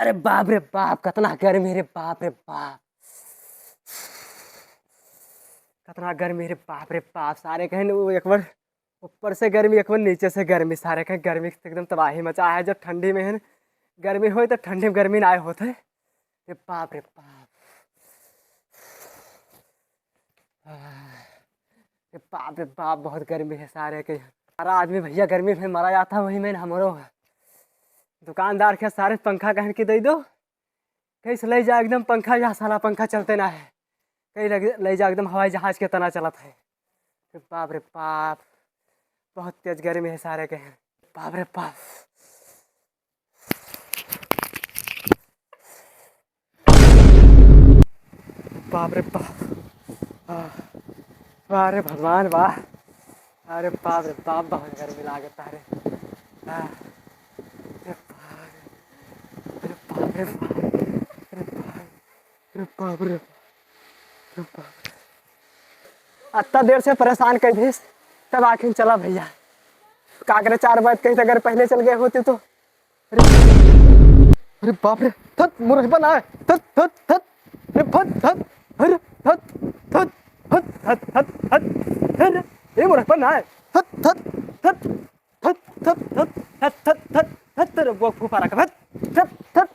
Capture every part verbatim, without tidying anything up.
अरे बाप रे बाप, कतना गर्मी रे बाप रे बाप, कतना गर्मी रे बाप रे बाप। सारे कहें वो एक बार ऊपर से गर्मी, एक बार नीचे से गर्मी, सारे कहें गर्मी से एकदम तबाही मचा है। जब ठंडी में है न, गर्मी होए तो ठंडी में गर्मी ना आए होते। रे बाप रे बाप, रे बाप रे बाप, बहुत गर्मी है सारे के। सारा आदमी भैया गर्मी में मरा जाता, वही में हमरो है। दुकानदार के सारे पंखा कहन के दे दो, कैसे ले जा एकदम पंखा, यहाँ साला पंखा चलते ना है, कहीं लग ले जा एकदम हवाई जहाज के तना चलत है। रे बाप रे बाप, बहुत तेज गर्मी है सारे के। बाप रे बाप, बाप रे बाप, आह, वाह रे भगवान वाह। अरे बाप रे बाप, बहुत गर्मी लागत है रे। आह, रे बाप रे, अरे बाप रे बाप, अरे बाप रे, अरे बाप रे, अरे बाप रे। अत्ता देर से परेशान कर दिस, तब आखिर चला भैया। का करे, चार बात कही तो अगर पहले चल गए होते तो। अरे, अरे बाप रे, थत, मुरहबा ना है, थत, थत, थत, अरे फत, थत, अरे, थत, थत, थत, थत, थत, थत, अरे, ए मुरहबा ना है, थत, थत, थत, थत, थत, थत, थत, थत, थत, तेरे वो फूफा रखा, थत, थत, थत,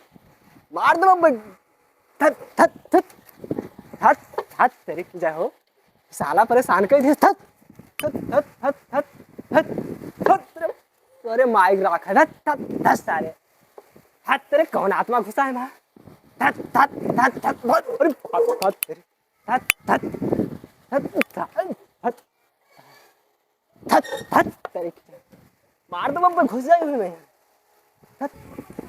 मार दो बब्बे, थत, थत, थत, थत, थत, तेरी की जय हो। साला परेशान कर दिया। थत, थत, थत, थत, थत, थत, थत, तेरे, अरे माइक रखा, थत, थत, थत, सारे। थत, तेरे कौन आत्मा घुसा है वहाँ? थत, थत, थत, थत, बहुत, अरे, थत, थत, तेरे, थत, थत, थत, थत, थत, थत, थत, तेरे की। मार दो बब्बे, घुस जाए हुए मैं। थत,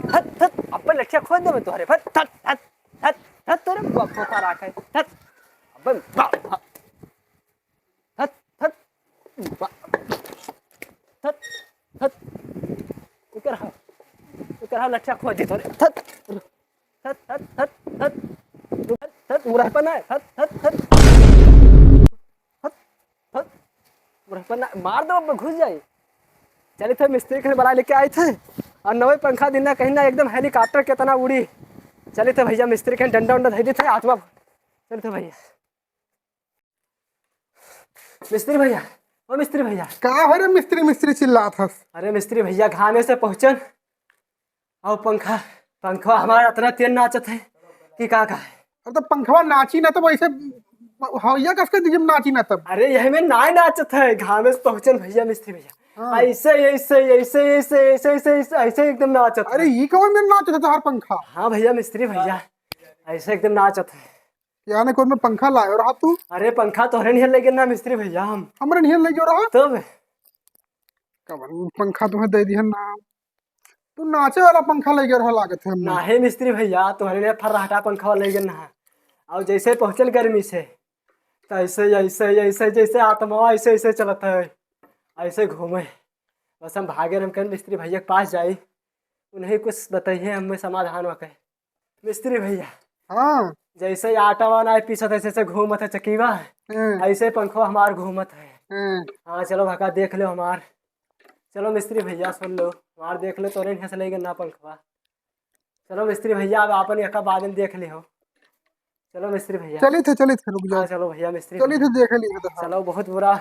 थत, थत, अब्बे लठिया खोद देबे तोहरे। थत, थत, थत, थत, थत, तोरे बब्बो का राखे। थत, अब्बे, बा, बा। थत, थत, बा। थत, थत। इकर हा, इकर हा लठिया खोद दे तोरे। थत, थत, थत, थत, थत। थत, थत, मुरहपन है। थत, थत, थत। थत, थत। मुरहपन ना, मार दो, अब घुस जाई। चली थे मिस्त्री के बला लेके आई थे, और नवे पंखा दिन ना कहीं ना एकदम हेलीकॉप्टर के तना उड़ी। चली थे भैया, मिस्त्री के डंडा उंडा धई दी थे, आत्मा। चली थे भैया। मिस्त्री भैया, ओ मिस्त्री भैया। का हो रे मिस्त्री, मिस्त्री चिल्लात हस? अरे मिस्त्री भैया, घामे से पहुँचन, और पंखा, पंखवा हमार अतना तेज नाचत है कि का कहे। अब तो पंखवा नाची ना, तो वैसे हवैया कस के दीजिए नाची ना तब। अरे यही में नाय नाचत है, घामे से पहुँचन भैया, मिस्त्री भैया। हाँ। ऐसे, ऐसे, ऐसे एकदम नाचत अरे है। ये कौन दिन नाचत है तोहार पंखा? हाँ भैया, मिस्त्री भैया, ऐसे एकदम नाचत है। याने कौन में पंखा लायो रहा तू? अरे पंखा तोहरे निहर लेगे ना मिस्त्री भैया हम। हमरे निहर लेगे रहा? तब? कवन पंखा तुम्हें दे दिहन ना? तू नाचे वाला पंखा लेगे रहा लागत है हमने। नाहे मिस्त्री भैया, तोहरे निहर फर्राटा पंखा लेगे ना। और जैसे पहुँचल गर्मी से, तो ऐसे, ऐसे, ऐसे, जैसे आत्मा ऐसे, ऐसे चलत है, ऐसे घूमे। बस हम भागे, हम कहें मिस्त्री भैया के पास जाई, उन्हें कुछ बताइए, हमें समाधान हो कहे। मिस्त्री भैया। हाँ। जैसे ही आटा वाना है पीछे, तैसे से घूमत है चकीवा। हाँ। ऐसे पंखवा हमार घूमत है। हाँ। हाँ, चलो भका देख लो हमार। चलो मिस्त्री भैया सुन लो, हमार देख लो, तोरे निहर से लेगे ना पंखवा। चलो मिस्त्री भैया, अब आपन एका बाद में देख ली हो। चलो मिस्त्री भैया। चली थे, चली थे, रुक जाओ। हाँ, चलो भैया, मिस्त्री चली भैया। थे, देख ली हो तो। चलो, बहुत बुरा,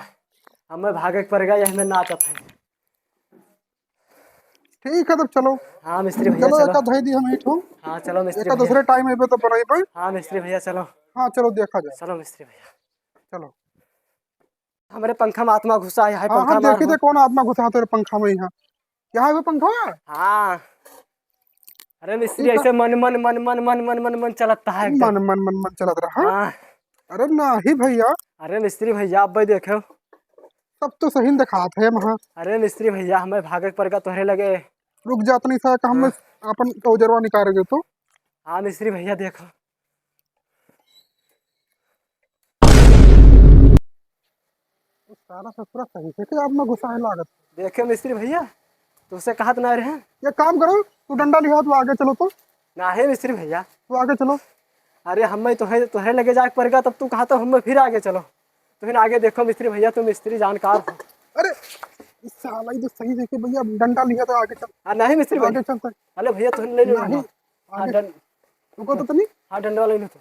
हमें भागे के पड़ गया, यही में नाचत है। ठीक है, तब चलो। हाँ, मिस्त्री भैया, चलो, चलो। एका धई दी हम ईंट हो। हाँ, चलो, मिस्त्री एका भैया। दूसरे टाइम अइबे तो बनइबे। हाँ, मिस्त्री भैया, चलो। हाँ, चलो, देखा जाए। चलो, मिस्त्री भैया। चलो। हमरे पंखा में आत्मा घुसा है, हाँ, पंखा हम मार देखी हो। थे, कौन आत्मा घुसा तेरे पंखा में यहाँ? यहाँ है वो पंखा? हाँ। अरे, मिस्त्री ठीक है। ऐसे मन, मन, मन चलत है एकदम। मन, मन, मन, मन चलत रहा। हाँ। अरे, नाही भैया। अरे, मिस्त्री भैया, अब भाई देखो। तब तो सही न दिखात है वहाँ। अरे मिस्त्री भैया, हमें भागे के पड़ेगा तोहरे लगे। रुक जा, तनी सा, हम हाँ। अपन औजरवा निकाल के तो। हाँ मिस्त्री भैया, देखो। सारा ससुरा सही से के आत्मा घुसा है लागत। देखो मिस्त्री भैया, तुझसे कहत ना रहे। ये काम करो, तू डंडा लिहा, तू आगे चलो तो। नाही मिस्त्री भैया। तू आगे चलो। अरे हमें तोहरे, तोहरे लगे जाके पड़ेगा, तब तू कहा तो हमें फिर आगे चलो। तुहिन आगे देखो मिस्त्री भैया, तुम मिस्त्री जानकार हो। अरे, इस साला, ये तो सही देखे भैया, डंडा लिहा तो आगे चल। आ, नाही मिस्त्री आगे भैया। चलते। अरे भैया, तुहिन ले लो नाही। ना। हाँ, आगे। डं-, रुको तो तनी। हाँ, डंडा वाला ही लो तो।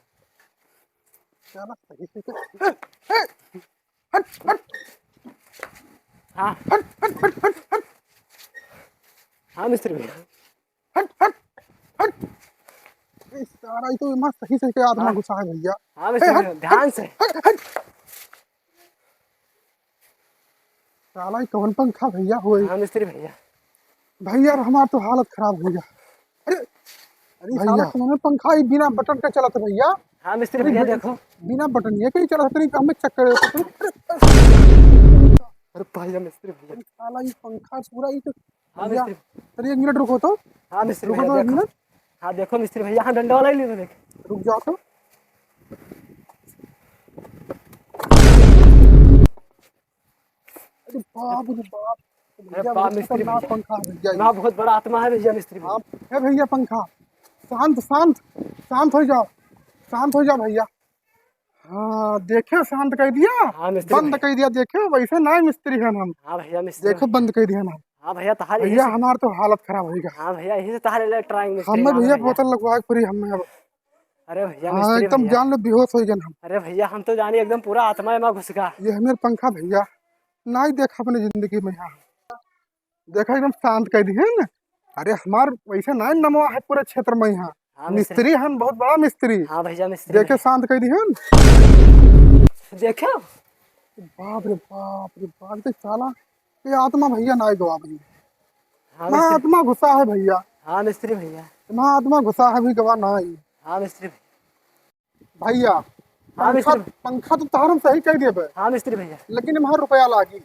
चला, सही से। ए, ए, हट, हट। हाँ। हट, हट, हट, हट, हट। हाँ, मिस्त्री भैया। हट, हट, हट। ए, सारा ई तो एमा सही, सही के आत्मा हाँ। घुसा है भैया। हाँ, ए, मिस्त्री हट, भैया, ध्यान हट, से। हट, हट। साला, ई कौन पंखा भैया होई? हाँ, मिस्त्री भैया। भैया, हमार तो हालत खराब हो गया। अरे, अरे, भैया। साला, कौन पंखा ई बिना बटन के चलत है भैया? हाँ, मिस्त्री अरे, भैया, बि-, देखो। बिना बटन ये कहीं चलत नहीं, हमें चक्कर है। अरे, अरे, भैया, मिस्त्री भैया। अरे, साला, ई पंखा पूरा ई तो हाँ, भैया, मिस्त्री। तनी एक मिनट रुको तो। हाँ, मिस्त्री रुको भैया, तो एक देखो। मिनट। हाँ, देखो, मिस्त्री भैया, हाँ, डंडा वाला ही ले लो, देख। रुक जाओ तो। अरे बाप रे बाप। अरे भैया, बाप, बहुत मिस्त्री खतरनाक भैया। पंखा है भैया ये। ना, बहुत बड़ा आत्मा है भैया, मिस्त्री भैया। हाँ, है भैया पंखा। शांत, शांत, शांत हो जाओ। शांत हो जाओ भैया। हाँ, देखे, शांत कर दिया। हाँ, मिस्त्री बंद भैया। कर दिया, देखे, वैसे ना मिस्त्री है हम। हाँ भैया, मिस्त्री देखो, भैया। बंद कर दिया ना। हाँ भैया, तहार यही भैया, से हमार तो हालत खराब होइगा। हाँ भैया, यही से तहार इलेक्ट्रॉनिक मिस्त्री हमें ना भैया, भैया। बोतल लगवा के पूरी हमें अब। अरे भैया, हाँ, मिस्त्री एकदम भैया। जान लो, बेहोश हो गए हम। अरे भैया, हम तो जानी एकदम पूरा आत्मा में घुस गया। ये हमें पंखा भैया, ना ही देखा अपने जिंदगी में यहाँ। देखा, एकदम शांत कर दिहन। अरे, हमार वैसे ना नमवा है पूरे क्षेत्र में यहाँ। हाँ, मिस्त्री। मिस्त्री हन, बहुत बड़ा मिस्त्री। हाँ, भैया, मिस्त्री देखे, भैया। शांत कर दिहन। देखे? बाप रे बाप रे बाप, देख साला, ये आत्मा भैया ना गवा भैया। हाँ, ना, मिस्त्री। आत्मा घुसा है भैया। हाँ, मिस्त्री भैया। ना, आत्मा घुसा है, अभी गवा ना आई। हाँ, मिस्त्री भैया। भैया, हाँ, पंखा, मिस्त्री। पंखा तो तहार हम सही कर देबे। हाँ, मिस्त्री भैया। लेकिन हमार रुपया लागी।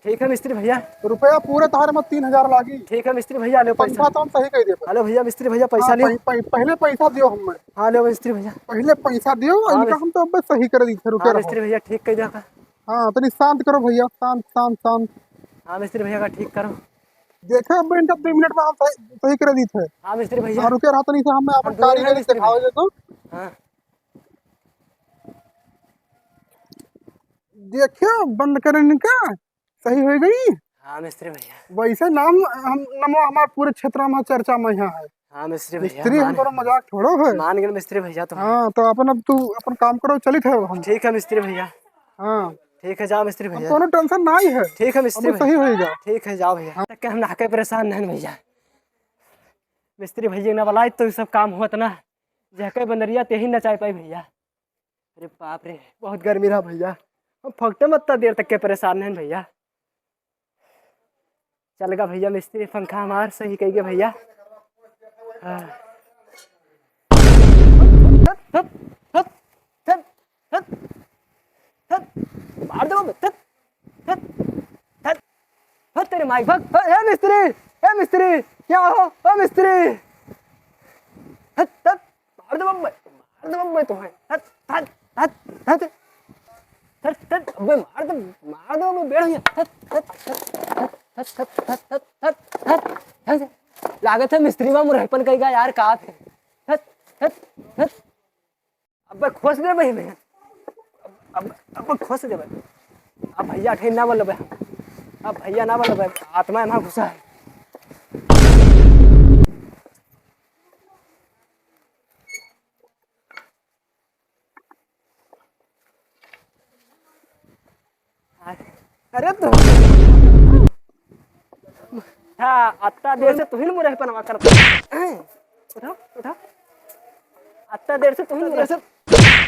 ठीक है, मिस्त्री भैया। रुपया पूरा तहार में तीन हजार लागी। ठीक है, मिस्त्री भैया, लो पैसा। पंखा तो हम सही कर देबे। हेलो भैया, मिस्त्री भैया, पैसा हाँ, लियो। पह-, पह-, पहले पैसा दियो हमें। हाँ, लो मिस्त्री भैया। पहले पैसा दियो, हाँ, इनका मिस-, हम तो अब सही कर दी थे, रुके हाँ, रहो। मिस्त्री भैया, ठीक कर दिया का। हाँ, तनी शांत करो भैया, शांत, शांत, शांत। हाँ, मिस्त्री भैया का ठीक करो। देखो, अब इनका दो मिनट में हम सही, सही कर दी थे। हाँ, मिस्त्री भैया। हाँ, रुके रहो, तनी से हमें अपन हाँ, दो मिनट, कारीगरी मिस्त्री सिखाओ भैया। दे तो। हाँ। देखियो, बंद करे इनका, सही हो गई। हाँ, मिस्त्री भैया। वैसे नाम हम, नमो हमार पूरे क्षेत्र में चर्चा में यहाँ है। हाँ, मिस्त्री भैया, मिस्त्री, हम मान, कोनो मजाक थोड़ो है। मान गए मिस्त्री भैया तो। हाँ, तो अपन, अब तू अपन काम करो, चलित है हम। ठीक है मिस्त्री भैया। हाँ। ठीक है, जाओ मिस्त्री अब भैया। कोनो tension नहीं है। ठीक है मिस्त्री अब भैया। सही होएगा। ठीक है, जाओ भैया। हाँ। तक के हम नाके परेशान नहीं भैया। मिस्त्री भैया ना बुलाए तो ये सब काम होत ना। जहके बंदरिया तेही नचाए पाई भैया। अरे बाप रे, बहुत गर्मी रहा भैया। हम फकटे में इतना देर तक के परेशान हैं भैया। चल गा भैया मिस्त्री, पंखा हमार सही कही गया भैया। हाँ। हट, हट, हट, हट, हट, हट। मार दो, हट, हट, हट। हट तेरे माई, भाग। ए, ए मिस्त्री, ए मिस्त्री, क्या हो, ए मिस्त्री? हट, हट, मार दो बम्बई, मार दो बम्बई तुम्हें। हट, हट, हट, हट। हट, हट, अबे मार दो, मार दो, अबे बेड़ भैया। हट, हट, हट। लागत है मिस्त्री बा मुरहपन कइगा यार, का थे? हट, हट, हट। अबे खोस देबे ही में। अब, अब, अब खोस देबे। अब भैया ठे ना बोलबे। अब भैया ना बोलबे। आत्मा एमा घुसा है। अरे तू। हाँ, अत्ता देर से तुहिन मुरहपनवा करत। हैं? उठा, उठा। अत्ता देर से तुहिन मुरहपन-,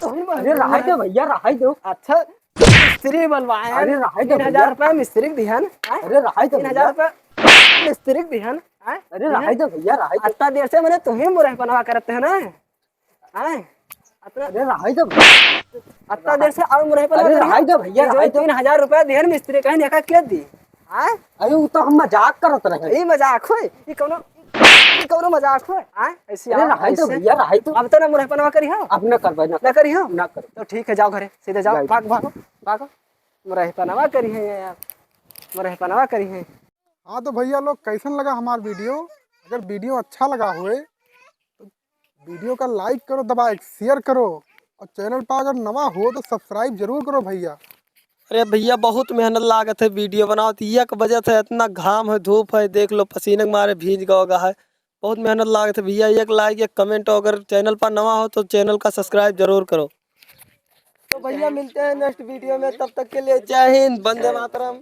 तुहिन मुरहपन-, अरे रहाई दे भैया, रहाई दो। अच्छा, मिस्त्री बनवाए हैं। अरे रहाई दे तीन हजार भैया। रुपया मिस्त्री के दिहन, हैं? अरे रहाई दे तीन हजार भैया। रुपया मिस्त्री के दिहन, हैं? अरे रहाई दे भैया, रहाई दे। अत्ता देर से मने तुहिन मुरहपनवा करत है ना? आए? अतना अरे रहाई दे। अतना देर से और मुरहपन अरे करिया। रहाई दे भैया, ये जो रहाई दे। तीन हजार रुपया देहन मिस्त्री कहीं देखा के दी? आए? अरे वो तो हम मजाक करत रहे। ई मजाक होय? ई कौनो, ई कौनो मजाक होय? आए? ऐसे अरे आओ, रहाई दे ऐसे। भैया, रहाई दे। अब तो ना मुरहपनवा करी हो? अब ना करबे, ना ना करी हो? ना करबे। तो ठीक है, जाओ घरे, सीधे जाओ, जाओ। भाग, भागो, भागो। मुरहपनवा करी है यार, मुरहपनवा करी है। हाँ तो भैया लोग, कैसन लगा हमार video? अगर video अच्छा लगा होए तो video का like करो दबाए, share करो, और channel पर अगर नवा हो तो subscribe जरूर करो भैया। अरे भैया, बहुत मेहनत लागत है video बनावत, एक बजत है, इतना घाम है, धूप है, देख लो, पसीने के मारे भीज गवा है। बहुत मेहनत लागत है भैया। एक like, एक comment, अगर channel पर नवा हो तो channel का subscribe जरूर करो। तो भैया मिलते हैं next video में, तब तक के लिए जय हिंद, वंदे मातरम।